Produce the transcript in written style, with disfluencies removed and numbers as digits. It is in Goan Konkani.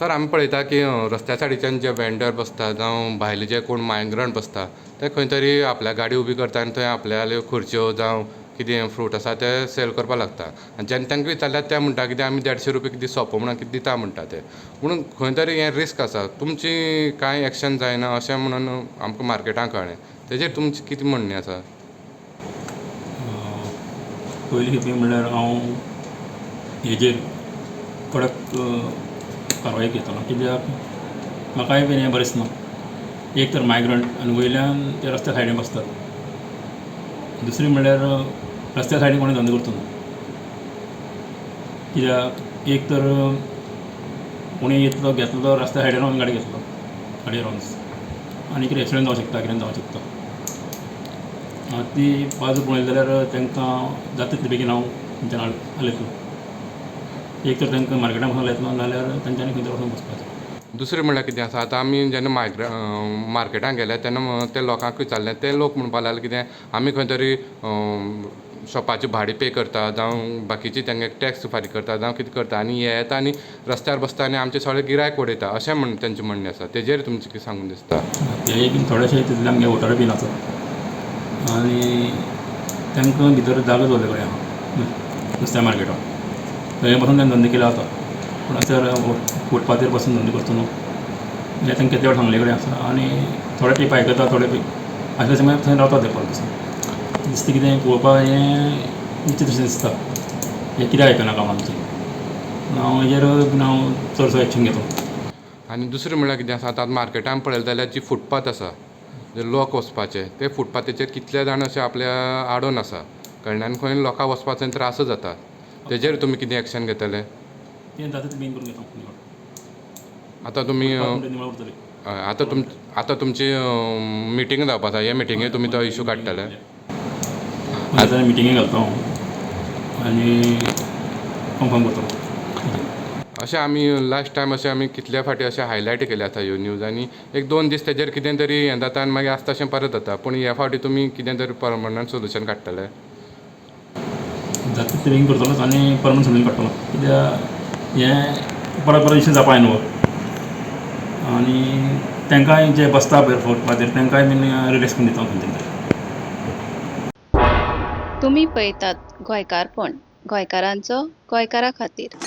सर, आमी पळयता की रस्त्या सायडीच्यान जे वेंडर बसता जावं भायले जे कोण मायग्रंट बसता, ते खंय तरी आपल्या गाडी उबी करता आनी थंय आपल्याल्यो खुर्च्यो जावं कितें फ्रूट आसा ते सेल करपाक लागता. आनी जेन्ना तांकां विचारल्यार ते म्हणटा कितें, आमी 150 रुपया कितें सोंपो म्हणून कितें दिता म्हणटा ते. म्हणून खंय तरी हें रिस्क आसा. तुमची कांय एक्शन जायना अशें म्हणून आमकां मार्केटान कळ्ळें. तेजेर तुमचें कितें म्हणणें आसा? पयली खेपे म्हणल्यार हांव हेजेर कडक कारवाय घेतलो, कित्याक म्हाकाय बीन हें बरें दिसना. एक तर मायग्रंट आनी वयल्यान ते रस्त्या सायडीन बसतात. दुसरें म्हणल्यार रस्त्या सायडीन कोणी धंदो करचो न्हू, कित्याक एक तर कोणी येतलो घेतलो, रस्त्या सायडीन रावन गाडी घेतलो, गाडयेर रावन आनी कितें एक्सिडंट जावंक शकता, कितें जावंक शकता. ती बाजू पळयली जाल्यार तांकां जाता तितले बेगीन हांव थंयच्यान हालयतलो. एक तर तांकां मार्केटान वचून हालयतलो, नाल्यार तांच्यांनी खंय तरी वचून बसपाचें. दुसरें म्हणल्यार कितें आसा, आतां आमी जेन्ना मार्केटान गेले तेन्ना ते लोकांक विचारलें, ते लोक म्हणपाक लागले कितें, आमी खंय तरी शॉपाचें भाडें पे करता जावं बाकीचे तेंगे टॅक्स फारीक करता जावं कितें करता आनी हे येता आनी रस्त्यार बसता आनी आमचें सगळें गिरायक उडयता, अशें म्हण तेंचें म्हणणें आसा. तेजेर तुमचें कितें सांगून दिसता? ते बीन थोडेशे तितले आमगे वोटर बीन आसात आनी तांकां भितर जागो दवरले कडेन आहा नुस्त्या मार्केटान, थंय बसून तेणें धंदो केलो जाता, पूण आतां फुटपाथीर बसून धंदो करचो न्हू हें तांकां कितले फावट सांगले कडेन आसा. आनी थोडे तेंप आयकता, थोडे आसले समज थंय रावता. ते परत बसून दिसता कितें पळोवपाक हें विचित्र अशें दिसता. हें कित्याक आयकना काम आमचें? हांव हेजेर हांव चडसो एक्शन घेतलो. आनी दुसरें म्हणल्यार कितें आसा, आतां मार्केटान पळयलें जाल्यार जी फुटपाथ आसा, जे लोक वचपाचे, ते फुटपाथीचेर कितले जाण अशे आपल्या आडोन आसा, कळ्ळें? आनी खंय लोकांक वचपाक थंय त्रास जाता. तेजेर तुमी कितें एक्शन घेतले? तें जाता तितलें बेगीन करून घेता. आतां तुमी फुटपाथ निवळ उरतली. आतां तुमची मिटींग जावपा आसा. हे मिटिंगेक तुमी तो इशू काडटले? आतां मिटिंगे घालता हांव आनी कन्फर्म करतलो. अशें आमी लास्ट टायम अशें आमी कितले फावटी अशें हायलायट केले आसा ह्यो न्यूज आनी एक दोन दीस तेजेर कितें तरी हें जाता आनी मागीर आसता तशें परत जाता. पूण ह्या फावटी तुमी कितें तरी परमनंट सोल्युशन काडटले? जाता तितलें बेगीन करतलोच आनी परमनंट सोल्युशन काडटलो, कित्याक हें परत परत इशू जावपा न्हू. आनी तांकांय जे बसता पळय फुटपाथीर, तांकांय बीन रिलॅक्स करून दिता खंयच्यान तरी. तुमी पळयतात गोंयकारपण, गोंयकारांचो गोंयकारा खातीर.